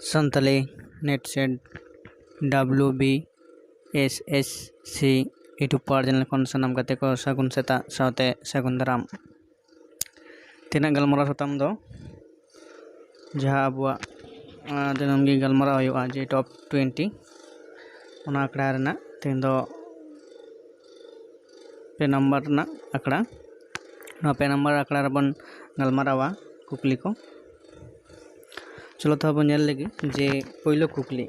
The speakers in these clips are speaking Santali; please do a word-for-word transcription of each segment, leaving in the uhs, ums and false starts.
Santali NET SET WBSSC YouTube power channel ᱠᱷᱚᱱ ᱥᱟᱱᱟᱢ ᱜᱟᱛᱮ ᱠᱚ ᱥᱟᱹᱜᱩᱱ ᱥᱮᱛᱟᱜ ᱥᱟᱶᱛᱮ ᱥᱟᱹᱜᱩᱱ ᱫᱟᱨᱟᱢ᱾ ᱛᱮᱦᱮᱧᱟᱜ ᱜᱟᱞᱢᱟᱨᱟᱣ ᱥᱟᱛᱟᱢ ᱫᱚ ᱡᱟᱦᱟᱸ ᱟᱵᱚᱣᱟᱜ, ᱟᱸ, ᱫᱤᱱᱟᱹᱢ ᱜᱮ ᱜᱟᱞᱢᱟᱨᱟᱣ ᱦᱩᱭᱩᱜᱼᱟ, ᱡᱮ top twenty, ᱚᱱᱟ ᱟᱠᱷᱲᱟ ᱨᱮᱱᱟᱜ ᱛᱮᱦᱮᱧ ᱫᱚ ᱯᱮ ᱱᱟᱢᱵᱟᱨ ᱨᱮᱱᱟᱜ ᱟᱠᱷᱲᱟ᱾ ᱱᱚᱣᱟ ᱯᱮ ᱱᱟᱢᱵᱟᱨ ᱟᱠᱷᱲᱟ ᱨᱮᱵᱚᱱ ᱜᱟᱞᱢᱟᱨᱟᱣᱟ ᱠᱩᱠᱞᱤ ᱠᱚ᱾ ᱪᱚᱞᱚ ᱛᱚᱵᱮ ᱵᱚᱱ ᱧᱮᱞ ᱞᱮᱜᱮ ᱡᱮ ᱯᱳᱭᱞᱳ ᱠᱩᱠᱞᱤ᱾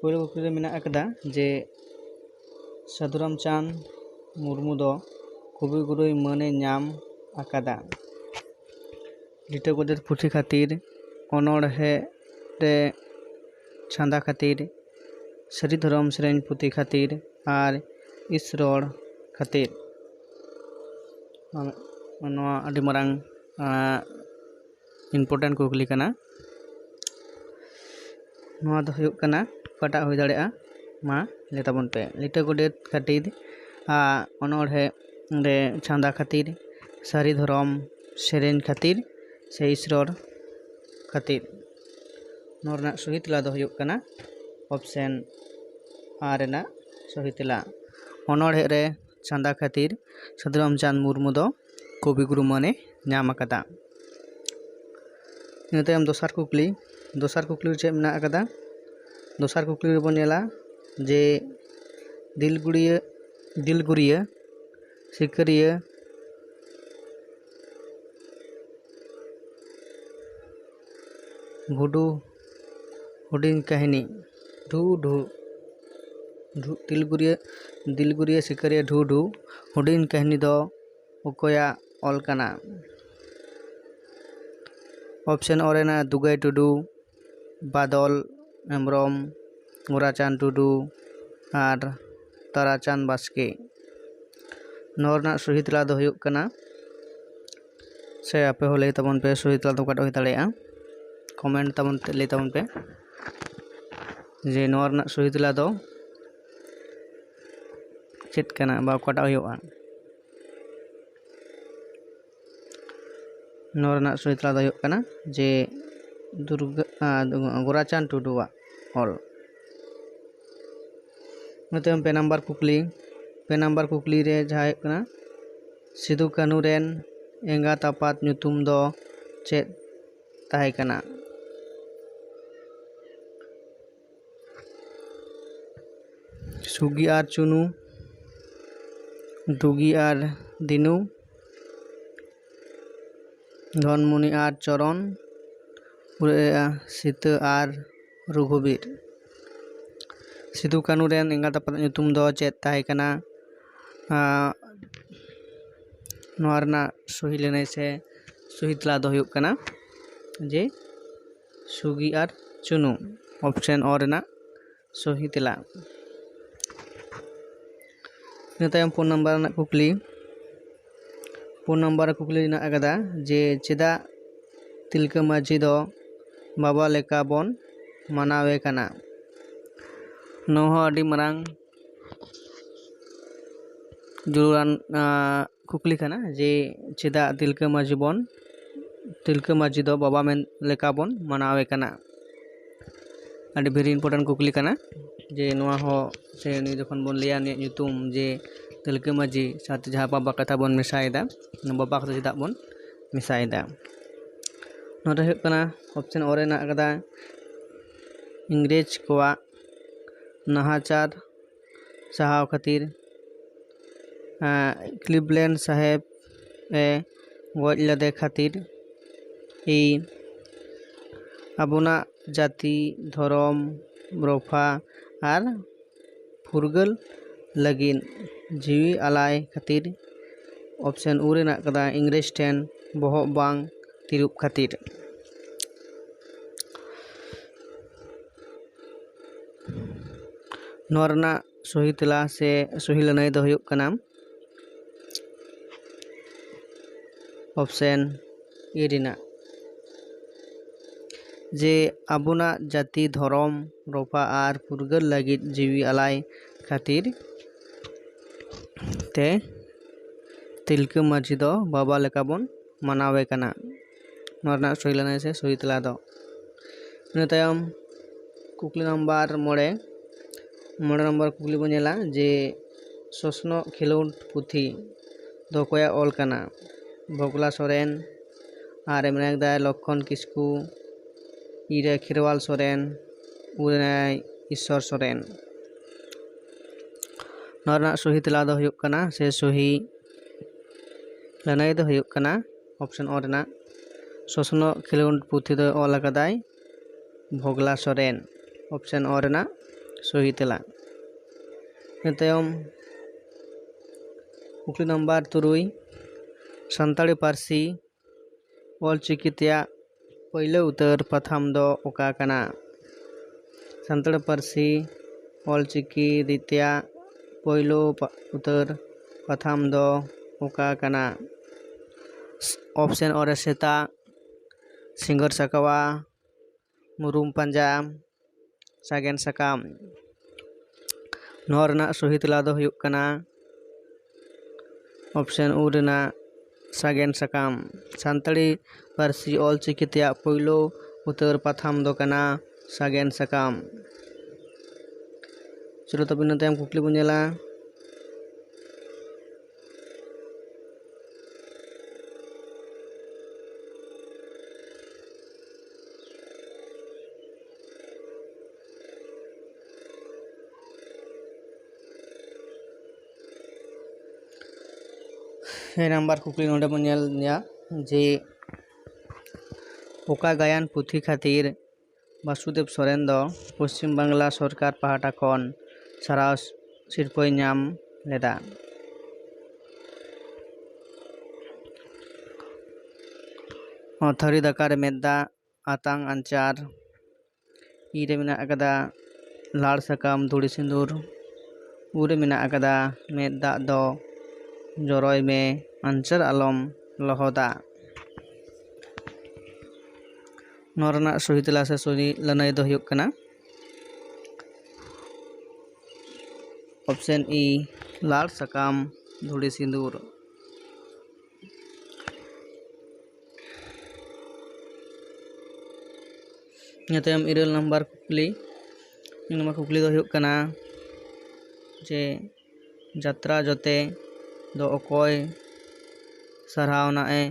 ᱯᱳᱭᱞᱳ ᱠᱩᱠᱞᱤ ᱨᱮ ᱢᱮᱱᱟᱜ ᱟᱠᱟᱫᱟ ᱡᱮ ᱥᱟᱹᱫᱷᱩ ᱨᱟᱢᱪᱟᱸᱫᱽ ᱢᱩᱨᱢᱩ ᱫᱚ ᱠᱚᱵᱤ ᱜᱩᱨᱩᱭ ᱢᱟᱹᱱᱮ ᱧᱟᱢ ᱟᱠᱟᱫᱟ ᱞᱤᱴᱟᱹ ᱜᱚᱰᱮᱛ ᱯᱩᱛᱷᱤ ᱠᱷᱟᱹᱛᱤᱨ, ᱚᱱᱚᱬᱦᱮ ᱨᱮ ᱪᱷᱟᱸᱫᱟ ᱠᱷᱟᱹᱛᱤᱨ, ᱥᱟᱹᱨᱤ ᱫᱷᱚᱨᱚᱢ ᱥᱮᱨᱮᱧ ᱯᱩᱛᱷᱤ ᱠᱷᱟᱹᱛᱤᱨ ᱟᱨ ᱤᱥᱨᱚᱲ ᱠᱷᱟᱹᱛᱤᱨ? ᱱᱚᱣᱟ ᱟᱹᱰᱤ ᱢᱟᱨᱟᱝ, ᱟᱸ, important ᱠᱩᱠᱞᱤ ᱠᱟᱱᱟ᱾ ᱱᱚᱣᱟ ᱫᱚ ᱦᱩᱭᱩᱜ ᱠᱟᱱᱟ, ᱚᱠᱟᱴᱟᱜ ᱦᱩᱭ ᱫᱟᱲᱮᱭᱟᱜᱼᱟ? ᱢᱟ ᱞᱟᱹᱭ ᱛᱟᱵᱚᱱ ᱯᱮ᱾ ᱞᱤᱴᱟᱹ ᱜᱚᱰᱮᱛ ᱠᱷᱟᱹᱛᱤᱨ, ᱟᱨ ᱚᱱᱚᱬᱦᱮ ᱨᱮ ᱪᱷᱟᱸᱫᱟ ᱠᱷᱟᱹᱛᱤᱨ, ᱥᱟᱹᱨᱤ ᱫᱷᱚᱨᱚᱢ ᱥᱮᱨᱮᱧ ᱠᱷᱟᱹᱛᱤᱨ, ᱥᱮ ᱤᱥᱨᱚᱲ ᱠᱷᱟᱹᱛᱤᱨ? ᱱᱚᱣᱟ ᱨᱮᱱᱟᱜ ᱥᱚᱦᱤ ᱛᱮᱞᱟ ᱫᱚ ᱦᱩᱭᱩᱜ ᱠᱟᱱᱟ option A ᱨᱮᱱᱟᱜ ᱥᱚᱦᱤ ᱛᱮᱞᱟ᱾ ᱚᱱᱚᱬᱦᱮ ᱨᱮ ᱪᱷᱟᱸᱫᱟ ᱠᱷᱟᱹᱛᱤᱨ ᱥᱟᱹᱫᱷᱩ ᱨᱟᱢᱪᱟᱸᱫᱽ ᱢᱩᱨᱢᱩ ᱫᱚ ᱠᱚᱵᱤ ᱜᱩᱨᱩ ᱢᱟᱹᱱᱮ ᱧᱟᱢ ᱟᱠᱟᱫᱟ᱾ ᱤᱱᱟᱹ ᱛᱟᱭᱚᱢ ᱫᱚᱥᱟᱨ ᱠᱩᱠᱞᱤ, ᱫᱚᱥᱟᱨ ᱠᱩᱠᱞᱤ ᱨᱮ ᱪᱮᱫ ᱢᱮᱱᱟᱜ ᱟᱠᱟᱫᱟ? ᱫᱚᱥᱟᱨ ᱠᱩᱠᱞᱤ ᱨᱮᱵᱚᱱ ᱧᱮᱞᱟ ᱡᱮ ᱫᱤᱞᱜᱩᱲᱤᱭᱟᱹ, ᱫᱤᱞᱜᱩᱨᱤᱭᱟᱹ, ᱥᱤᱠᱟᱹᱨᱤᱭᱟᱹ, ᱵᱷᱩᱰᱩ ᱦᱩᱰᱤᱧ ᱠᱟᱹᱦᱱᱤ, ᱰᱷᱩ ᱰᱷᱩ, ᱰᱷᱩ, ᱫᱤᱞᱜᱩᱨᱤᱭᱟᱹ, ᱫᱤᱞᱜᱩᱨᱤᱭᱟᱹ ᱥᱤᱠᱟᱹᱨᱤᱭᱟᱹ ᱰᱷᱩ ᱰᱷᱩ ᱦᱩᱰᱤᱧ ᱠᱟᱹᱦᱱᱤ ᱫᱚ ᱚᱠᱚᱭᱟᱜ ᱚᱞ ᱠᱟᱱᱟ? Option A ᱨᱮᱱᱟᱜ ᱫᱩᱜᱟᱹᱭ ᱴᱩᱰᱩ, ᱵᱟᱫᱚᱞ ᱦᱮᱢᱵᱨᱚᱢ, ᱜᱳᱨᱟᱪᱟᱸᱫᱽ ᱴᱩᱰᱩ ᱟᱨ ᱛᱟᱨᱟᱪᱟᱸᱫᱽ ᱵᱟᱥᱠᱮ᱾ ᱱᱚᱣᱟ ᱨᱮᱱᱟᱜ ᱥᱚᱦᱤ ᱛᱮᱞᱟ ᱫᱚ ᱦᱩᱭᱩᱜ ᱠᱟᱱᱟ, ᱥᱮ ᱟᱯᱮ ᱦᱚᱸ ᱞᱟᱹᱭ ᱛᱟᱵᱚᱱ ᱯᱮ, ᱥᱚᱦᱤ ᱛᱮᱞᱟ ᱫᱚ ᱚᱠᱟᱴᱟᱜ ᱦᱩᱭ ᱫᱟᱲᱮᱭᱟᱜᱼᱟ? Comment ᱛᱟᱵᱚᱱ ᱯᱮ, ᱞᱟᱹᱭ ᱛᱟᱵᱚᱱ ᱯᱮ ᱡᱮ ᱱᱚᱣᱟ ᱨᱮᱱᱟᱜ ᱥᱚᱦᱤ ᱛᱮᱞᱟ ᱫᱚ ᱪᱮᱫ ᱠᱟᱱᱟ ᱵᱟ ᱚᱠᱟᱴᱟᱜ ᱦᱩᱭᱩᱜᱼᱟ? ᱱᱚᱣᱟ ᱨᱮᱱᱟᱜ ᱥᱚᱦᱤ ᱛᱮᱞᱟ ᱫᱚ ᱦᱩᱭᱩᱜ ᱠᱟᱱᱟ ᱡᱮ ᱫᱩᱨᱜᱟ ᱟᱨ ᱜᱳᱨᱟᱪᱟᱸᱫᱽ ᱴᱩᱰᱩᱣᱟᱜ ᱚᱞ᱾ ᱤᱱᱟᱹ ᱛᱟᱭᱚᱢ ᱯᱮ ᱱᱟᱢᱵᱟᱨ ᱠᱩᱠᱞᱤ᱾ ᱯᱮ ᱱᱟᱢᱵᱟᱨ ᱠᱩᱠᱞᱤ ᱨᱮ ᱡᱟᱦᱟᱸ ᱦᱩᱭᱩᱜ ᱠᱟᱱᱟ, ᱥᱤᱫᱩ ᱠᱟᱹᱱᱦᱩ ᱨᱮᱱ ᱮᱸᱜᱟᱛ ᱟᱯᱟᱛ ᱧᱩᱛᱩᱢ ᱫᱚ ᱪᱮᱫ ᱛᱟᱦᱮᱸ ᱠᱟᱱᱟ? ᱥᱩᱜᱤ ᱟᱨ ᱪᱩᱱᱩ, ᱰᱩᱜᱤ ᱟᱨ ᱫᱤᱱᱩ, ᱫᱷᱚᱱᱢᱩᱱᱤ ᱟᱨ ᱪᱚᱨᱚᱱ, ᱩᱨᱟᱹ-, ᱥᱤᱛᱟᱹ ᱟᱨ ᱨᱚᱜᱷᱩᱵᱤᱨ᱾ ᱥᱤᱫᱩ ᱠᱟᱹᱱᱦᱩ ᱨᱮᱱ ᱮᱸᱜᱟᱛ ᱟᱯᱟᱛ ᱧᱩᱛᱩᱢ ᱫᱚ ᱪᱮᱫ ᱛᱟᱦᱮᱸ ᱠᱟᱱᱟ? ᱟᱸ, ᱱᱚᱣᱟ ᱨᱮᱱᱟᱜ ᱥᱚᱦᱤ ᱞᱟᱹᱱᱟᱹᱭ ᱥᱮ ᱥᱚᱦᱤ ᱛᱮᱞᱟ ᱫᱚ ᱦᱩᱭᱩᱜ ᱠᱟᱱᱟ ᱡᱮ ᱥᱩᱜᱤ ᱟᱨ ᱪᱩᱱᱩ, option ᱚ ᱨᱮᱱᱟᱜ ᱥᱚᱦᱤ ᱛᱮᱞᱟ᱾ ᱤᱱᱟᱹ ᱛᱟᱭᱚᱢ ᱯᱩᱱ ᱱᱟᱢᱵᱟᱨ ᱨᱮᱱᱟᱜ ᱠᱩᱠᱞᱤ᱾ ᱯᱩᱱ ᱱᱟᱢᱵᱟᱨ ᱨᱮ ᱠᱩᱠᱞᱤ ᱢᱮᱱᱟᱜ ᱟᱠᱟᱫᱟ ᱡᱮ ᱪᱮᱫᱟᱜ ᱛᱤᱞᱠᱟᱹ ᱢᱟᱹᱡᱷᱤ ᱫᱚ ᱵᱟᱵᱟ ᱞᱮᱠᱟ ᱵᱚᱱ ᱢᱟᱱᱟᱣᱮ ᱠᱟᱱᱟ? ᱱᱚᱣᱟ ᱦᱚᱸ ᱟᱹᱰᱤ ᱢᱟᱨᱟᱝ ᱡᱚᱨᱩᱨᱟᱱ, ᱟᱸ, ᱠᱩᱠᱞᱤ ᱠᱟᱱᱟ ᱡᱮ ᱪᱮᱫᱟᱜ ᱛᱤᱞᱠᱟᱹ ᱢᱟᱹᱡᱷᱤ ᱵᱚᱱ, ᱛᱤᱞᱠᱟᱹ ᱢᱟᱹᱡᱷᱤ ᱫᱚ ᱵᱟᱵᱟ ᱢᱮᱱ ᱞᱮᱠᱟ ᱵᱚᱱ ᱢᱟᱱᱟᱣᱮ ᱠᱟᱱᱟ? ᱟᱹᱰᱤ very important ᱠᱩᱠᱞᱤ ᱠᱟᱱᱟ ᱡᱮ ᱱᱚᱣᱟ ᱦᱚᱸ ᱥᱮ ᱱᱩᱭ ᱡᱚᱠᱷᱚᱱ ᱵᱚᱱ ᱞᱟᱹᱭᱟ ᱩᱱᱤᱭᱟᱜ ᱧᱩᱛᱩᱢ ᱡᱮ ᱛᱤᱞᱠᱟᱹ ᱢᱟᱹᱡᱷᱤ ᱥᱟᱶᱛᱮ ᱡᱟᱦᱟᱸ ᱵᱟᱵᱟ ᱠᱟᱛᱷᱟ ᱵᱚᱱ ᱢᱮᱥᱟᱭᱮᱫᱟ, ᱚᱱᱟ ᱵᱟᱵᱟ ᱠᱟᱛᱷᱟ ᱪᱮᱫᱟᱜ ᱵᱚᱱ ᱢᱮᱥᱟᱭᱮᱫᱟ? ᱱᱚᱰᱮ ᱦᱩᱭᱩᱜ ᱠᱟᱱᱟ option ᱚ ᱨᱮ ᱢᱮᱱᱟᱜ ᱟᱠᱟᱫᱟ ᱤᱝᱨᱮᱡᱽ ᱠᱚᱣᱟᱜ ᱱᱟᱦᱟᱪᱟᱨ ᱥᱟᱦᱟᱣ ᱠᱷᱟᱹᱛᱤᱨ, ᱟᱸ, ᱠᱞᱤᱵᱞᱮᱱᱰ ᱥᱟᱦᱮᱵᱽ ᱮ ᱜᱚᱡ ᱞᱮᱫᱮ ᱠᱷᱟᱹᱛᱤᱨ, ᱤ, ᱟᱵᱚᱱᱟᱜ ᱡᱟᱹᱛᱤ, ᱫᱷᱚᱨᱚᱢ, ᱨᱚᱯᱷᱟ ᱟᱨ ᱯᱷᱩᱨᱜᱟᱹᱞ ᱞᱟᱹᱜᱤᱫ ᱡᱤᱣᱤ ᱟᱞᱟᱭ ᱠᱷᱟᱹᱛᱤᱨ᱾ option ᱩ ᱨᱮ ᱢᱮᱱᱟᱜ ᱟᱠᱟᱫᱟ ᱤᱝᱨᱮᱡᱽ ᱴᱷᱮᱱ ᱵᱚᱦᱚᱜ ᱵᱟᱝ ᱛᱤᱨᱩᱵ ᱠᱷᱟᱹᱛᱤᱨ᱾ ᱱᱚᱣᱟ ᱨᱮᱱᱟᱜ ᱥᱚᱦᱤ ᱛᱮᱞᱟ ᱥᱮ ᱥᱚᱦᱤ ᱞᱟᱹᱱᱟᱹᱭ ᱫᱚ ᱦᱩᱭᱩᱜ ᱠᱟᱱᱟ option ᱮ ᱨᱮᱱᱟᱜ, ᱡᱮ ᱟᱵᱚᱱᱟᱜ ᱡᱟᱹᱛᱤ, ᱫᱷᱚᱨᱚᱢ, ᱨᱚᱯᱷᱟ ᱟᱨ ᱯᱷᱩᱨᱜᱟᱹᱞ ᱞᱟᱹᱜᱤᱫ ᱡᱤᱣᱤ ᱟᱞᱟᱭ ᱠᱷᱟᱹᱛᱤᱨ ᱛᱮ ᱛᱤᱞᱠᱟᱹ ᱢᱟᱹᱡᱷᱤ ᱫᱚ ᱵᱟᱵᱟ ᱞᱮᱠᱟ ᱵᱚᱱ ᱢᱟᱱᱟᱣᱮ ᱠᱟᱱᱟ᱾ ᱱᱚᱣᱟ ᱨᱮᱱᱟᱜ ᱥᱚᱦᱤ ᱞᱟᱹᱱᱟᱹᱭ ᱥᱮ ᱥᱚᱦᱤ ᱛᱮᱞᱟ ᱫᱚ ᱤᱱᱟᱹ ᱛᱟᱭᱚᱢ ᱠᱩᱠᱞᱤ ᱱᱟᱢᱵᱟᱨ ᱢᱚᱬᱮ, ᱢᱚᱬᱮ ᱱᱚᱢᱵᱚᱨ ᱠᱩᱠᱞᱤ ᱵᱚᱱ ᱧᱮᱞᱟ ᱡᱮ ᱥᱚᱥᱱᱚᱜ ᱠᱷᱮᱞᱳᱰ ᱯᱩᱛᱷᱤ ᱫᱚ ᱚᱠᱚᱭᱟᱜ ᱚᱞ ᱠᱟᱱᱟ? ᱵᱷᱚᱜᱽᱞᱟ ᱥᱚᱨᱮᱱ, ᱟᱨ ᱮ ᱢᱮᱱᱟᱭ ᱠᱮᱫᱟ ᱞᱚᱠᱠᱷᱚᱱ ᱠᱤᱥᱠᱩ, ᱤ ᱨᱮ ᱠᱷᱮᱨᱣᱟᱞ ᱥᱚᱨᱮᱱ, ᱩ ᱨᱮ ᱢᱮᱱᱟᱭ ᱤᱥᱥᱚᱨ ᱥᱚᱨᱮᱱ᱾ ᱱᱚᱣᱟ ᱨᱮᱱᱟᱜ ᱥᱚᱦᱤ ᱛᱮᱞᱟ ᱫᱚ ᱦᱩᱭᱩᱜ ᱠᱟᱱᱟ, ᱥᱮ ᱥᱚᱦᱤ ᱞᱟᱹᱱᱟᱹᱭ ᱫᱚ ᱦᱩᱭᱩᱜ ᱠᱟᱱᱟ option ᱚ ᱨᱮᱱᱟᱜ ᱥᱚᱥᱱᱚᱜ ᱠᱷᱮᱞᱳᱰ ᱯᱩᱛᱷᱤ ᱫᱚ ᱚᱞ ᱟᱠᱟᱫᱟᱭ ᱵᱷᱚᱜᱽᱞᱟ ᱥᱚᱨᱮᱱ, option ᱚ ᱨᱮᱱᱟᱜ ᱥᱚᱦᱤ ᱛᱮᱞᱟ᱾ ᱤᱱᱟᱹ ᱛᱟᱭᱚᱢ ᱠᱩᱠᱞᱤ ᱱᱟᱢᱵᱟᱨ ᱛᱩᱨᱩᱭ, ᱥᱟᱱᱛᱟᱲᱤ ᱯᱟᱹᱨᱥᱤ ᱚᱞ ᱪᱤᱠᱤ ᱛᱮᱭᱟᱜ ᱯᱳᱭᱞᱳ ᱩᱛᱟᱹᱨ ᱯᱟᱛᱷᱟᱢ ᱫᱚ ᱚᱠᱟ ᱠᱟᱱᱟ? ᱥᱟᱱᱛᱟᱲᱤ ᱯᱟᱹᱨᱥᱤ ᱚᱞ ᱪᱤᱠᱤ ᱛᱮᱭᱟᱜ ᱯᱳᱭᱞᱳ ᱯᱟ-, ᱩᱛᱟᱹᱨ ᱯᱟᱛᱷᱟᱢ ᱫᱚ ᱚᱠᱟ ᱠᱟᱱᱟ? option ᱚ ᱨᱮ ᱥᱮᱛᱟ, ᱥᱤᱸᱜᱟᱹᱨ ᱥᱟᱠᱣᱟ, ᱢᱩᱨᱩᱢ ᱯᱟᱸᱡᱟ, ᱥᱟᱜᱮᱱ ᱥᱟᱠᱟᱢ᱾ ᱱᱚᱣᱟ ᱨᱮᱱᱟᱜ ᱥᱚᱦᱤ ᱛᱮᱞᱟ ᱫᱚ ᱦᱩᱭᱩᱜ ᱠᱟᱱᱟ option ᱩ ᱨᱮᱱᱟᱜ ᱥᱟᱜᱮᱱ ᱥᱟᱠᱟᱢ᱾ ᱥᱟᱱᱛᱟᱲᱤ ᱯᱟᱹᱨᱥᱤ ᱚᱞ ᱪᱤᱠᱤ ᱛᱮᱭᱟᱜ ᱯᱳᱭᱞᱳ ᱩᱛᱟᱹᱨ ᱯᱟᱛᱷᱟᱢ ᱫᱚ ᱠᱟᱱᱟ ᱥᱟᱜᱮᱱ ᱥᱟᱠᱟᱢ᱾ ᱪᱚᱞᱚ ᱛᱚᱵᱮ ᱤᱱᱟᱹ ᱛᱟᱭᱚᱢ ᱠᱩᱠᱞᱤ ᱵᱚᱱ ᱧᱮᱞᱟ᱾ ᱯᱮ ᱱᱟᱢᱵᱟᱨ ᱠᱩᱠᱞᱤ ᱱᱚᱰᱮ ᱵᱚᱱ ᱧᱮᱞ ᱧᱟ ᱡᱮ ᱚᱠᱟ ᱜᱟᱭᱟᱱ ᱯᱩᱛᱷᱤ ᱠᱷᱟᱹᱛᱤᱨ ᱵᱟᱥᱩᱫᱮᱵ ᱥᱚᱨᱮᱱ ᱫᱚ ᱯᱚᱥᱪᱤᱢ ᱵᱟᱝᱞᱟ ᱥᱚᱨᱠᱟᱨ ᱯᱟᱦᱴᱟ ᱠᱷᱚᱱ ᱥᱟᱨᱦᱟᱣ ᱥᱤᱨᱯᱟᱹᱭ ᱧᱟᱢ ᱞᱮᱫᱟ? ᱛᱷᱟᱹᱨᱤ ᱫᱟᱠᱟ ᱨᱮ ᱢᱮᱫ ᱫᱟᱜ, ᱟᱛᱟᱝ ᱟᱧᱪᱟᱨ, ᱤ ᱨᱮ ᱢᱮᱱᱟᱜ ᱟᱠᱟᱫᱟ ᱞᱟᱲ ᱥᱟᱠᱟᱢ ᱫᱷᱩᱲᱤ ᱥᱤᱸᱫᱩᱨ, ᱩ ᱨᱮ ᱢᱮᱱᱟᱜ ᱟᱠᱟᱫᱟ ᱢᱮᱫ ᱫᱟᱜ ᱫᱚ ᱡᱚᱨᱚᱭ ᱢᱮ, ᱟᱧᱪᱟᱨ ᱟᱞᱚᱢ ᱞᱚᱦᱚᱫᱟ᱾ ᱱᱚᱣᱟ ᱨᱮᱱᱟᱜ ᱥᱚᱦᱤ ᱛᱮᱞᱟ ᱥᱮ ᱥᱚᱦᱤ ᱞᱟᱹᱱᱟᱹᱭ ᱫᱚ ᱦᱩᱭᱩᱜ ᱠᱟᱱᱟ option ᱤ, ᱞᱟᱲ ᱥᱟᱠᱟᱢ ᱫᱷᱩᱲᱤ ᱥᱤᱸᱫᱩᱨ᱾ ᱤᱱᱟᱹ ᱛᱟᱭᱚᱢ ᱤᱨᱟᱹᱞ ᱱᱟᱢᱵᱟᱨ ᱠᱩᱠᱞᱤ᱾ ᱤᱨᱟᱹᱞ ᱱᱟᱢᱵᱟᱨ ᱠᱩᱠᱞᱤ ᱫᱚ ᱦᱩᱭᱩᱜ ᱠᱟᱱᱟ ᱡᱮ ᱡᱟᱛᱨᱟ ᱡᱚᱛᱮ ᱫᱚ ᱚᱠᱚᱭ ᱥᱟᱨᱦᱟᱣᱱᱟᱜ ᱮ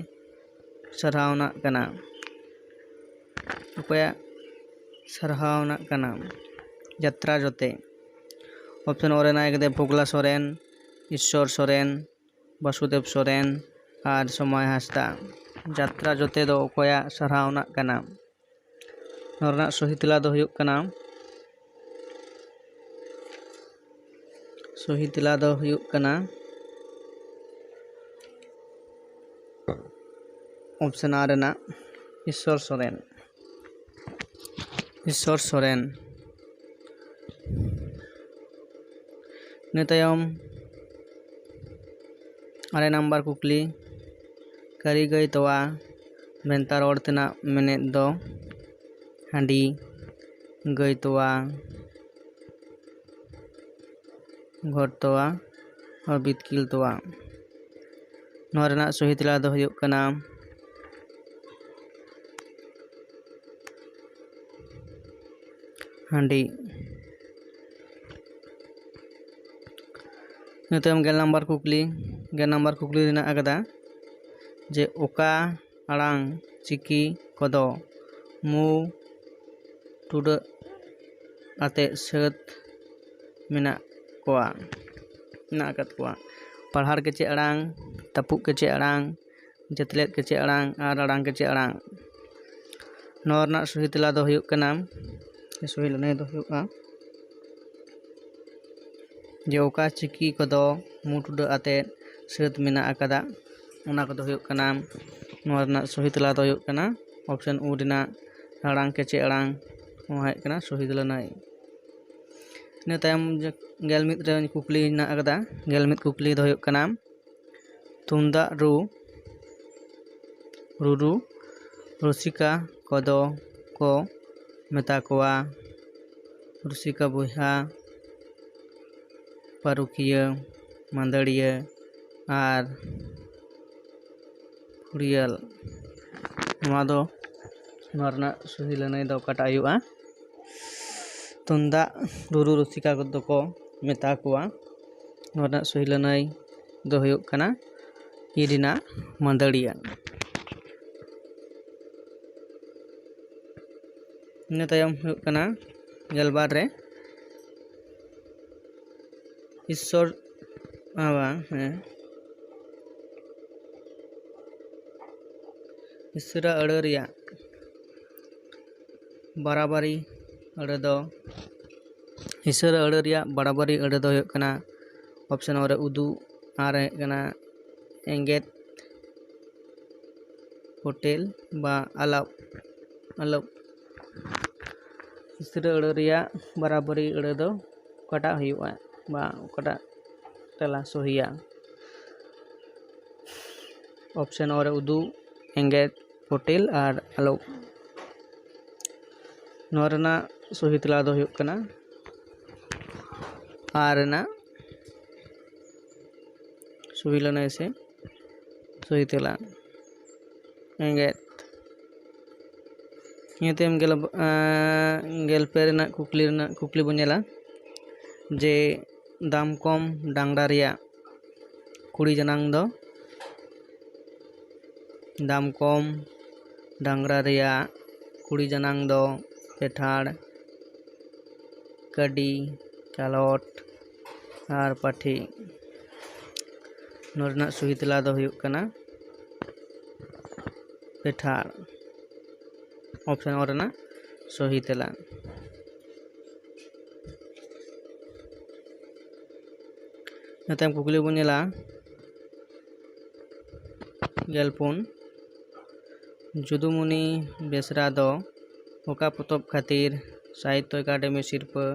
ᱥᱟᱨᱦᱟᱣᱱᱟᱜ ᱠᱟᱱᱟ? ᱚᱠᱚᱭᱟᱜ ᱥᱟᱨᱦᱟᱣᱱᱟᱜ ᱠᱟᱱᱟ ᱡᱟᱛᱨᱟ ᱡᱚᱛᱮ? ᱚᱯᱥᱚᱱ ᱚ ᱨᱮ ᱢᱮᱱᱟᱭ ᱠᱟᱫᱮᱭᱟ ᱯᱷᱩᱜᱽᱞᱟ ᱥᱚᱨᱮᱱ, ᱤᱥᱥᱚᱨ ᱥᱚᱨᱮᱱ, ᱵᱟᱥᱩᱫᱮᱵ ᱥᱚᱨᱮᱱ ᱟᱨ ᱥᱚᱢᱟᱭ ᱦᱟᱸᱥᱫᱟ᱾ ᱡᱟᱛᱨᱟ ᱡᱚᱛᱮ ᱫᱚ ᱚᱠᱚᱭᱟᱜ ᱥᱟᱨᱦᱟᱣᱱᱟᱜ ᱠᱟᱱᱟ? ᱱᱚᱣᱟ ᱨᱮᱱᱟᱜ ᱥᱚᱦᱤ ᱛᱮᱞᱟ ᱫᱚ ᱦᱩᱭᱩᱜ ᱠᱟᱱᱟ, ᱥᱚᱦᱤ ᱛᱮᱞᱟ ᱫᱚ ᱦᱩᱭᱩᱜ ᱠᱟᱱᱟ ᱚᱯᱥᱚᱱ ᱟ ᱨᱮᱱᱟᱜ ᱤᱥᱥᱚᱨ ᱥᱚᱨᱮᱱ᱾ ᱤᱥᱥᱚᱨ ᱥᱚᱨᱮᱱ᱾ ᱤᱱᱟᱹ ᱛᱟᱭᱚᱢ ᱟᱨᱮ ᱱᱟᱢᱵᱟᱨ ᱠᱩᱠᱞᱤ, ᱠᱟᱹᱨᱤ ᱜᱟᱹᱭ ᱛᱚᱣᱟ ᱵᱷᱮᱱᱛᱟ ᱨᱚᱲ ᱛᱮᱱᱟᱜ ᱢᱮᱱᱮᱫ ᱫᱚ ᱦᱟᱺᱰᱤ, ᱜᱟᱹᱭ ᱛᱚᱣᱟ, ᱜᱷᱚᱨ ᱛᱚᱣᱟ ᱟᱨ ᱵᱤᱛᱠᱤᱞ ᱛᱚᱣᱟ᱾ ᱱᱚᱣᱟ ᱨᱮᱱᱟᱜ ᱥᱚᱦᱤ ᱛᱮᱞᱟ ᱫᱚ ᱦᱩᱭᱩᱜ ᱠᱟᱱᱟ ᱦᱟᱺᱰᱤ᱾ ᱤᱱᱟᱹ ᱛᱟᱭᱚᱢ ᱜᱮᱞ ᱱᱟᱢᱵᱟᱨ ᱠᱩᱠᱞᱤ, ᱜᱮᱞ ᱱᱟᱢᱵᱟᱨ ᱠᱩᱠᱞᱤ ᱨᱮᱱᱟᱜ ᱟᱠᱟᱫᱟ ᱡᱮ ᱚᱠᱟ ᱟᱲᱟᱝ ᱪᱤᱠᱤ ᱠᱚᱫᱚ ᱢᱩ ᱴᱩᱰᱟᱹᱜ ᱟᱛᱮ ᱥᱟᱹᱛ ᱢᱮᱱᱟᱜ ᱠᱚᱣᱟ, ᱢᱮᱱᱟᱜ ᱟᱠᱟᱫ ᱠᱚᱣᱟ? ᱯᱟᱲᱦᱟᱲ ᱠᱮᱪᱮᱫ ᱟᱲᱟᱝ, ᱛᱟᱹᱯᱩᱜ ᱠᱮᱪᱮᱫ ᱟᱲᱟᱝ, ᱡᱟᱹᱛᱞᱮᱫ ᱠᱮᱪᱮᱫ ᱟᱲᱟᱝ ᱟᱨ ᱟᱲᱟᱝ ᱠᱮᱪᱮᱫ ᱟᱲᱟᱝ᱾ ᱱᱚᱣᱟ ᱨᱮᱱᱟᱜ ᱥᱚᱦᱤ ᱛᱮᱞᱟ ᱫᱚ ᱦᱩᱭᱩᱜ ᱠᱟᱱᱟ, ᱥᱚᱦᱤ ᱞᱟᱹᱱᱟᱹᱭ ᱫᱚ ᱦᱩᱭᱩᱜᱼᱟ ᱡᱮ ᱚᱠᱟ ᱪᱤᱠᱤ ᱠᱚᱫᱚ ᱢᱩ ᱴᱩᱰᱟᱹᱜ ᱟᱛᱮᱫ ᱥᱟᱹᱛ ᱢᱮᱱᱟᱜ ᱟᱠᱟᱫᱟ, ᱚᱱᱟ ᱠᱚᱫᱚ ᱦᱩᱭᱩᱜ ᱠᱟᱱᱟ, ᱱᱚᱣᱟ ᱨᱮᱱᱟᱜ ᱥᱚᱦᱤ ᱛᱮᱞᱟ ᱫᱚ ᱦᱩᱭᱩᱜ ᱠᱟᱱᱟ ᱚᱯᱥᱚᱱ ᱩ ᱨᱮᱱᱟᱜ ᱟᱲᱟᱝ ᱠᱮᱪᱮᱫ ᱟᱲᱟᱝ, ᱱᱚᱣᱟ ᱦᱩᱭᱩᱜ ᱠᱟᱱᱟ ᱥᱚᱦᱤ ᱞᱟᱹᱱᱟᱹᱭ᱾ ᱤᱱᱟᱹ ᱛᱟᱭᱚᱢ ᱡᱮ ᱜᱮᱞ ᱢᱤᱫ ᱨᱮ ᱠᱩᱠᱞᱤ ᱦᱮᱱᱟᱜ ᱟᱠᱟᱫᱟ, ᱜᱮᱞ ᱢᱤᱫ ᱠᱩᱠᱞᱤ ᱫᱚ ᱦᱩᱭᱩᱜ ᱠᱟᱱᱟ, ᱛᱩᱢᱫᱟᱜ ᱨᱩ, ᱨᱩᱨᱩ ᱨᱩᱥᱤᱠᱟ ᱠᱚᱫᱚ ᱠᱚ ᱢᱮᱛᱟ ᱠᱚᱣᱟ ᱨᱩᱥᱤᱠᱟ ᱵᱚᱭᱦᱟ, ᱯᱟᱹᱨᱩᱠᱷᱤᱭᱟᱹ, ᱢᱟᱹᱫᱟᱹᱲᱤᱭᱟᱹ ᱟᱨ ᱯᱷᱩᱲᱤᱭᱟᱹᱞ᱾ ᱱᱚᱣᱟ ᱫᱚ ᱱᱚᱣᱟ ᱨᱮᱱᱟᱜ ᱥᱚᱦᱤ ᱞᱟᱹᱱᱟᱹᱭ ᱫᱚ ᱚᱠᱟᱴᱟᱜ ᱦᱩᱭᱩᱜᱼᱟ? ᱛᱩᱢᱫᱟᱜ ᱨᱩᱨᱩ ᱨᱩᱥᱤᱠᱟ ᱠᱚᱫᱚ ᱠᱚ ᱢᱮᱛᱟ ᱠᱚᱣᱟ᱾ ᱱᱚᱣᱟ ᱨᱮᱱᱟᱜ ᱥᱚᱦᱤ ᱞᱟᱹᱱᱟᱹᱭ ᱫᱚ ᱦᱩᱭᱩᱜ ᱠᱟᱱᱟ ᱤ ᱨᱮᱱᱟᱜ ᱢᱟᱹᱫᱟᱹᱲᱤᱭᱟᱹ᱾ ᱤᱱᱟᱹ ᱛᱟᱭᱚᱢ ᱦᱩᱭᱩᱜ ᱠᱟᱱᱟ ᱜᱮᱞᱵᱟᱨ ᱨᱮ ᱤᱥᱥᱚᱨ, ᱟᱨ ᱵᱟᱝ, ᱦᱮᱸ, ᱤᱥᱥᱚᱨᱟᱜ ᱟᱹᱲᱟᱹ ᱨᱮᱭᱟᱜ ᱵᱟᱨᱟᱵᱟᱨᱤ ᱟᱹᱲᱟᱹ ᱫᱚ, ᱤᱥᱥᱚᱨᱟᱜ ᱟᱹᱲᱟᱹ ᱨᱮᱭᱟᱜ ᱵᱟᱨᱟᱵᱟᱨᱤ ᱟᱹᱲᱟᱹ ᱫᱚ ᱦᱩᱭᱩᱜ ᱠᱟᱱᱟ option ᱚ ᱨᱮ ᱩᱫᱩᱜ, ᱟᱨ ᱦᱩᱭᱩᱜ ᱠᱟᱱᱟ ᱮᱸᱜᱮᱛ, ᱯᱚᱴᱮᱞ ᱵᱟ ᱟᱞᱟᱯ, ᱟᱞᱟᱯ᱾ ᱤᱥᱥᱚᱨᱟᱜ ᱟᱹᱲᱟᱹ ᱨᱮᱭᱟᱜ ᱵᱟᱨᱟᱵᱟᱨᱤ ᱟᱹᱲᱟᱹ ᱫᱚ ᱚᱠᱟᱴᱟᱜ ᱦᱩᱭᱩᱜᱼᱟ ᱵᱟ ᱚᱠᱟᱴᱟᱜ ᱛᱮᱞᱟ ᱥᱚᱦᱤᱭᱟ? option ᱚ ᱨᱮ ᱩᱫᱩᱜ, ᱮᱸᱜᱮᱛ, ᱯᱚᱴᱮᱞ ᱟᱨ ᱟᱞᱚ᱾ ᱱᱚᱣᱟ ᱨᱮᱱᱟᱜ ᱥᱚᱦᱤ ᱛᱮᱞᱟ ᱫᱚ ᱦᱩᱭᱩᱜ ᱠᱟᱱᱟ ᱟᱨ ᱨᱮᱱᱟᱜ ᱥᱚᱦᱤ ᱞᱟᱹᱱᱟᱹᱭ ᱥᱮ ᱥᱚᱦᱤ ᱛᱮᱞᱟ ᱮᱸᱜᱮᱛ᱾ ᱱᱤᱭᱟᱹ ᱛᱟᱭᱚᱢ ᱜᱮᱞ, ᱮᱸ, ᱜᱮᱞ ᱯᱮ ᱨᱮᱱᱟᱜ ᱠᱩᱠᱞᱤ ᱨᱮᱱᱟᱜ ᱠᱩᱠᱞᱤ ᱵᱚᱱ ᱧᱮᱞᱟ ᱡᱮ ᱫᱟᱢᱠᱚᱢ ᱰᱟᱝᱨᱟ ᱨᱮᱭᱟᱜ ᱠᱩᱲᱤ ᱡᱟᱱᱟᱝ ᱫᱚ, ᱫᱟᱢᱠᱚᱢ ᱰᱟᱝᱨᱟ ᱨᱮᱭᱟᱜ ᱠᱩᱲᱤ ᱡᱟᱱᱟᱝ ᱫᱚ ᱯᱮᱴᱷᱟᱲ, ᱠᱟᱹᱰᱤ, ᱠᱟᱞᱚᱴ ᱟᱨ ᱯᱟᱹᱴᱷᱤ᱾ ᱱᱚᱣᱟ ᱨᱮᱱᱟᱜ ᱥᱚᱦᱤ ᱛᱮᱞᱟ ᱫᱚ ᱦᱩᱭᱩᱜ ᱠᱟᱱᱟ ᱯᱮᱴᱷᱟᱲ᱾ option ᱚ ᱨᱮᱱᱟᱜ ᱥᱚᱦᱤ ᱛᱮᱞᱟ᱾ ᱤᱱᱟᱹ ᱛᱟᱭᱚᱢ ᱠᱩᱠᱞᱤ ᱵᱚᱱ ᱧᱮᱞᱟ ᱜᱮᱞ ᱯᱩᱱ, ᱡᱩᱫᱩᱢᱩᱱᱤ ᱵᱮᱥᱨᱟ ᱫᱚ ᱚᱠᱟ ᱯᱚᱛᱚᱵ ᱠᱷᱟᱹᱛᱤᱨ ᱥᱟᱦᱤᱛᱛᱚ ᱮᱠᱟᱰᱮᱢᱤ ᱥᱤᱨᱯᱟᱹ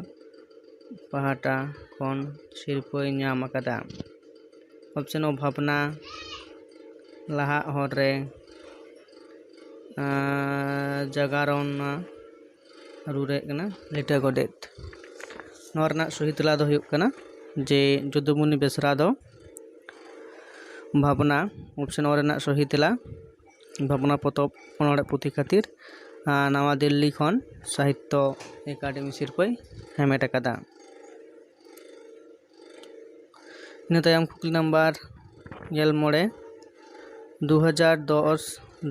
ᱯᱟᱦᱴᱟ ᱠᱷᱚᱱ ᱥᱤᱨᱯᱟᱹᱭ ᱧᱟᱢ ᱟᱠᱟᱫᱟ? option ᱚ ᱵᱷᱟᱵᱽᱱᱟ, ᱞᱟᱦᱟᱜ ᱦᱚᱨ ᱨᱮ, ᱟᱨ ᱡᱟᱜᱟᱨᱚᱱᱟ, ᱟᱨ ᱨᱮ ᱦᱩᱭᱩᱜ ᱠᱟᱱᱟ ᱞᱤᱴᱟᱹ ᱜᱚᱰᱮᱛ᱾ ᱱᱚᱣᱟ ᱨᱮᱱᱟᱜ ᱥᱚᱦᱤ ᱛᱮᱞᱟ ᱫᱚ ᱦᱩᱭᱩᱜ ᱠᱟᱱᱟ ᱡᱮ ᱡᱩᱫᱩᱢᱩᱱᱤ ᱵᱮᱥᱨᱟ ᱫᱚ ᱵᱷᱟᱵᱽᱱᱟ, option ᱚ ᱨᱮᱱᱟᱜ ᱥᱚᱦᱤ ᱛᱮᱞᱟ, ᱵᱷᱟᱵᱽᱱᱟ ᱯᱚᱛᱚᱵ ᱚᱱᱚᱬᱦᱮ ᱯᱩᱛᱷᱤ ᱠᱷᱟᱹᱛᱤᱨ ᱟᱨ ᱱᱟᱣᱟ ᱫᱤᱞᱞᱤ ᱠᱷᱚᱱ ᱥᱟᱦᱤᱛᱛᱚ ᱮᱠᱟᱰᱮᱢᱤ ᱥᱤᱨᱯᱟᱹᱭ ᱦᱟᱢᱮᱴ ᱟᱠᱟᱫᱟ᱾ ᱤᱱᱟᱹ ᱛᱟᱭᱚᱢ ᱠᱩᱠᱞᱤ ᱱᱟᱢᱵᱟᱨ ᱜᱮᱞ ᱢᱚᱬᱮ, ᱫᱩ ᱦᱟᱡᱟᱨ ᱫᱚᱥ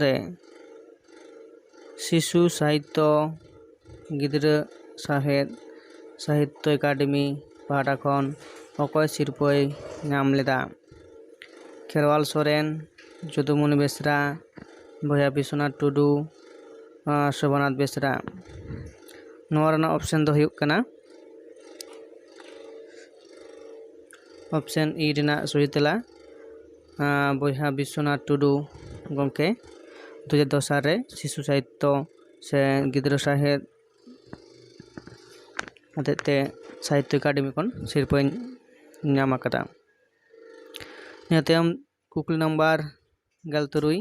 ᱨᱮ ᱥᱤᱥᱩ ᱥᱟᱦᱤᱛᱛᱚ ᱜᱤᱫᱽᱨᱟᱹ ᱥᱟᱶᱦᱮᱫ ᱥᱟᱦᱤᱛᱛᱚ ᱮᱠᱟᱰᱮᱢᱤ ᱯᱟᱦᱴᱟ ᱠᱷᱚᱱ ᱚᱠᱚᱭ ᱥᱤᱨᱯᱟᱹᱭ ᱧᱟᱢ ᱞᱮᱫᱟ? ᱠᱷᱮᱨᱣᱟᱞ ᱥᱚᱨᱮᱱ, ᱡᱚᱫᱩᱢᱚᱱᱤ ᱵᱮᱥᱨᱟ, ᱵᱚᱭᱦᱟ ᱵᱤᱥᱣᱚᱱᱟᱛᱷ ᱴᱩᱰᱩ, ᱟᱨ ᱥᱳᱵᱷᱟᱱᱟᱛᱷ ᱵᱮᱥᱨᱟ᱾ ᱱᱚᱣᱟ ᱨᱮᱱᱟᱜ ᱚᱯᱥᱮᱱ ᱫᱚ ᱦᱩᱭᱩᱜ ᱠᱟᱱᱟ ᱚᱯᱥᱮᱱ ᱤ ᱨᱮᱱᱟᱜ ᱥᱚᱦᱤ ᱛᱮᱞᱟ, ᱟᱨ ᱵᱚᱭᱦᱟ ᱵᱤᱥᱣᱚᱱᱟᱛᱷ ᱴᱩᱰᱩ ᱜᱚᱢᱠᱮ ᱫᱩ ᱦᱟᱡᱟᱨ ᱫᱚᱥ ᱥᱟᱞ ᱨᱮ ᱥᱤᱥᱩ ᱥᱟᱦᱤᱛᱛᱚ ᱥᱮ ᱜᱤᱫᱽᱨᱟᱹ ᱥᱟᱶᱦᱮᱫ ᱦᱚᱛᱮᱡ ᱛᱮ ᱥᱟᱦᱤᱛᱛᱚ ᱮᱠᱟᱰᱮᱢᱤ ᱠᱷᱚᱱ ᱥᱤᱨᱯᱟᱹᱧ ᱧᱟᱢ ᱟᱠᱟᱫᱟ᱾ ᱤᱱᱟᱹ ᱛᱟᱭᱚᱢ ᱠᱩᱠᱞᱤ ᱱᱟᱢᱵᱟᱨ ᱜᱮᱞ ᱛᱩᱨᱩᱭ,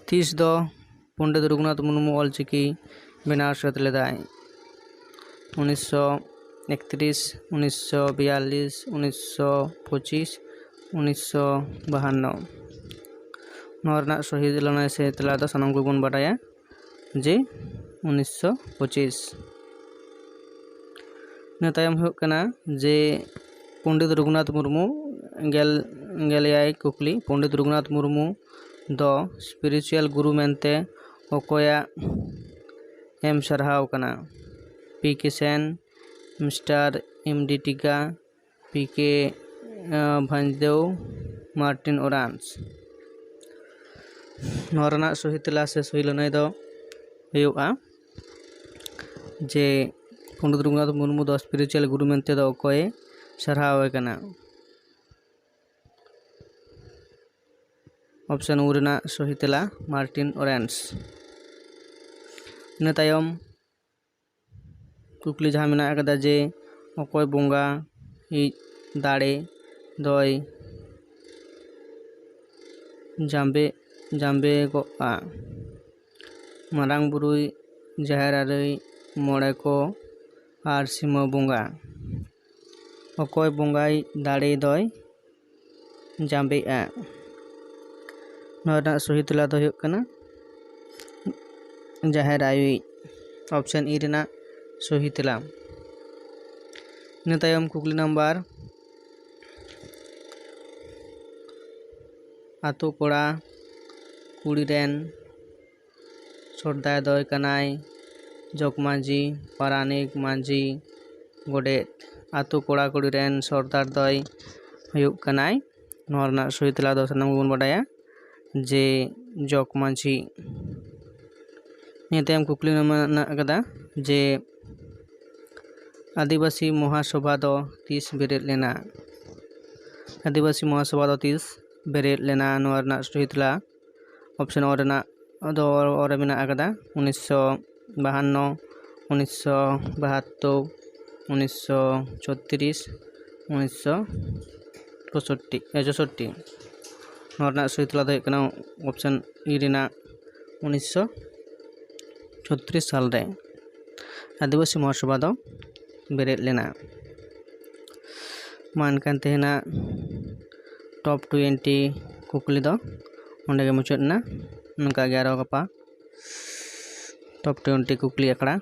ᱛᱤᱥ ᱫᱚ ᱯᱚᱱᱰᱤᱛ ᱨᱚᱜᱷᱩᱱᱟᱛᱷ ᱢᱩᱨᱢᱩ ᱚᱞᱪᱤᱠᱤ ᱵᱮᱱᱟᱣ ᱥᱟᱹᱛ ᱞᱮᱫᱟᱭ? ᱩᱱᱤᱥᱥᱚ ᱮᱠᱛᱨᱤᱥ, ᱩᱱᱤᱥᱥᱚ ᱵᱤᱭᱟᱞᱞᱤᱥ, ᱩᱱᱤᱥᱥᱚ ᱯᱚᱸᱪᱤᱥ, ᱩᱱᱤᱥᱥᱚ ᱵᱟᱦᱟᱱᱱᱚ᱾ ᱱᱚᱣᱟ ᱨᱮᱱᱟᱜ ᱥᱚᱦᱤ ᱞᱟᱹᱱᱟᱹᱭ ᱥᱮ ᱛᱮᱞᱟ ᱫᱚ ᱥᱟᱱᱟᱢ ᱠᱚᱜᱮ ᱵᱚᱱ ᱵᱟᱰᱟᱭᱟ ᱡᱮ ᱩᱱᱤᱥᱥᱚ ᱯᱚᱸᱪᱤᱥ᱾ ᱤᱱᱟᱹ ᱛᱟᱭᱚᱢ ᱦᱩᱭᱩᱜ ᱠᱟᱱᱟ ᱡᱮ ᱯᱚᱱᱰᱤᱛ ᱨᱚᱜᱷᱩᱱᱟᱛᱷ ᱢᱩᱨᱢᱩ, ᱜᱮᱞ, ᱜᱮᱞ ᱮᱭᱟᱭ ᱠᱩᱠᱞᱤ, ᱯᱚᱱᱰᱤᱛ ᱨᱚᱜᱷᱩᱱᱟᱛᱷ ᱢᱩᱨᱢᱩ ᱫᱚ spiritual ᱜᱩᱨᱩ ᱢᱮᱱᱛᱮ ᱚᱠᱚᱭᱟᱜ ᱮᱢ ᱥᱟᱨᱦᱟᱣ ᱠᱟᱱᱟ? ᱯᱤ ᱠᱮ ᱥᱮᱱ, ᱢᱤᱥᱴᱟᱨ ᱮᱢ ᱰᱤ ᱴᱤᱠᱟ, ᱯᱤ ᱠᱮ, ᱟᱸ, ᱵᱷᱟᱧᱡᱽᱫᱮᱣ, ᱢᱟᱨᱴᱤᱱ ᱚᱨᱟᱱᱥ᱾ ᱱᱚᱣᱟ ᱨᱮᱱᱟᱜ ᱥᱚᱦᱤ ᱛᱮᱞᱟ ᱥᱮ ᱥᱚᱦᱤ ᱞᱟᱹᱱᱟᱹᱭ ᱫᱚ ᱦᱩᱭᱩᱜᱼᱟ ᱡᱮ ᱯᱚᱱᱰᱤᱛ ᱨᱚᱜᱷᱩᱱᱟᱛᱷ ᱢᱩᱨᱢᱩ ᱫᱚ spiritual ᱜᱩᱨᱩ ᱢᱮᱱᱛᱮ ᱫᱚ ᱚᱠᱚᱭᱮ ᱥᱟᱨᱦᱟᱣ ᱮ ᱠᱟᱱᱟ? ᱚᱯᱥᱮᱱ ᱩ ᱨᱮᱱᱟᱜ ᱥᱚᱦᱤ ᱛᱮᱞᱟ ᱢᱟᱨᱴᱤᱱ ᱚᱨᱮᱱᱥ᱾ ᱤᱱᱟᱹ ᱛᱟᱭᱚᱢ ᱠᱩᱠᱞᱤ ᱡᱟᱦᱟᱸ ᱢᱮᱱᱟᱜ ᱟᱠᱟᱫᱟ ᱡᱮ ᱚᱠᱚᱭ ᱵᱚᱸᱜᱟ ᱤᱡ ᱫᱟᱲᱮ ᱫᱚᱭ ᱡᱟᱸᱵᱮ, ᱡᱟᱸᱵᱮ ᱜᱚᱜᱼᱟ? ᱢᱟᱨᱟᱝ ᱵᱩᱨᱩᱭ, ᱡᱟᱦᱮᱨ ᱟᱹᱨᱤ, ᱢᱚᱬᱮ ᱠᱚ ᱟᱨ ᱥᱤᱢᱟᱹ ᱵᱚᱸᱜᱟ᱾ ᱚᱠᱚᱭ ᱵᱚᱸᱜᱟᱭ ᱫᱟᱲᱮ ᱫᱚᱭ ᱡᱟᱸᱵᱮᱜᱼᱟ? ᱱᱚᱣᱟ ᱨᱮᱱᱟᱜ ᱥᱚᱦᱤ ᱛᱮᱞᱟ ᱫᱚ ᱦᱩᱭᱩᱜ ᱠᱟᱱᱟ ᱡᱟᱦᱮᱨ ᱟᱭᱳᱭᱤᱡ᱾ ᱚᱯᱥᱮᱱ ᱤ ᱨᱮᱱᱟᱜ ᱥᱚᱦᱤ ᱛᱮᱞᱟ᱾ ᱤᱱᱟᱹ ᱛᱟᱭᱚᱢ ᱠᱩᱠᱞᱤ ᱱᱟᱢᱵᱟᱨ, ᱟᱛᱳ ᱠᱚᱲᱟ ᱠᱩᱲᱤ ᱨᱮᱱ ᱥᱚᱨᱫᱟᱨ ᱫᱚᱭ ᱠᱟᱱᱟᱭ ᱡᱚᱜᱽ ᱢᱟᱹᱡᱷᱤ, ᱯᱟᱨᱟᱱᱤᱠ, ᱢᱟᱹᱡᱷᱤ, ᱜᱚᱰᱮᱛ᱾ ᱟᱛᱳ ᱠᱚᱲᱟ ᱠᱩᱲᱤ ᱨᱮᱱ ᱥᱚᱨᱫᱟᱨ ᱫᱚᱭ ᱦᱩᱭᱩᱜ ᱠᱟᱱᱟᱭ, ᱱᱚᱣᱟ ᱨᱮᱱᱟᱜ ᱥᱚᱦᱤ ᱛᱮᱞᱟ ᱫᱚ ᱥᱟᱱᱟᱢ ᱜᱮᱵᱚᱱ ᱵᱟᱰᱟᱭᱟ ᱡᱮ ᱡᱚᱜᱽ ᱢᱟᱹᱡᱷᱤ᱾ ᱱᱤᱭᱟᱹ ᱛᱟᱭᱚᱢ ᱠᱩᱠᱞᱤ ᱢᱮᱱᱟᱜ ᱟᱠᱟᱫᱟ ᱡᱮ ᱟᱹᱫᱤᱵᱟᱹᱥᱤ ᱢᱚᱦᱟᱥᱚᱵᱷᱟ ᱫᱚ ᱛᱤᱥ ᱵᱮᱨᱮᱫ ᱞᱮᱱᱟ? ᱟᱹᱫᱤᱵᱟᱹᱥᱤ ᱢᱚᱦᱟᱥᱚᱵᱷᱟ ᱫᱚ ᱛᱤᱥ ᱵᱮᱨᱮᱫ ᱞᱮᱱᱟ? ᱱᱚᱣᱟ ᱨᱮᱱᱟᱜ ᱥᱚᱦᱤ ᱛᱮᱞᱟ ᱚᱯᱥᱮᱱ ᱚ ᱨᱮᱱᱟᱜ ᱫᱚ ᱚ ᱨᱮ ᱢᱮᱱᱟᱜ ᱟᱠᱟᱫᱟ, ᱩᱱᱤᱥᱥᱚ ᱵᱟᱦᱟᱱᱱᱚ, ᱩᱱᱤᱥᱥᱚ ᱵᱟᱦᱟᱛᱛᱳᱨ, ᱩᱱᱤᱥᱥᱚ ᱪᱷᱚᱛᱨᱤᱥ, ᱩᱱᱤᱥᱥᱚ ᱯᱚᱸᱭᱥᱚᱴᱴᱤ, ᱮ, ᱪᱳᱥᱳᱴᱴᱤ᱾ ᱱᱚᱣᱟ ᱨᱮᱱᱟᱜ ᱥᱚᱦᱤ ᱛᱮᱞᱟ ᱫᱚ ᱦᱩᱭᱩᱜ ᱠᱟᱱᱟ ᱚᱯᱥᱮᱱ ᱤ ᱨᱮᱱᱟᱜ ᱩᱱᱤᱥᱥᱚ ᱪᱷᱚᱛᱨᱤᱥ ᱥᱟᱞ ᱨᱮ ᱟᱹᱫᱤᱵᱟᱹᱥᱤ ᱢᱚᱦᱟᱥᱚᱵᱷᱟ ᱫᱚ ᱵᱮᱨᱮᱫ ᱞᱮᱱᱟ᱾ ᱢᱟ ᱮᱱᱠᱷᱟᱱ ᱛᱮᱦᱮᱧᱟᱜ ᱴᱚᱯ ᱴᱩᱭᱮᱱᱴᱤ ᱠᱩᱠᱞᱤ ᱫᱚ ᱚᱸᱰᱮ ᱜᱮ ᱢᱩᱪᱟᱹᱫ ᱮᱱᱟ᱾ ᱱᱚᱝᱠᱟ ᱜᱮ ᱟᱨᱦᱚᱸ ᱜᱟᱯᱟ ᱴᱚᱯ ᱴᱩᱭᱮᱱᱴᱤ ᱠᱩᱠᱞᱤ ᱟᱠᱷᱲᱟ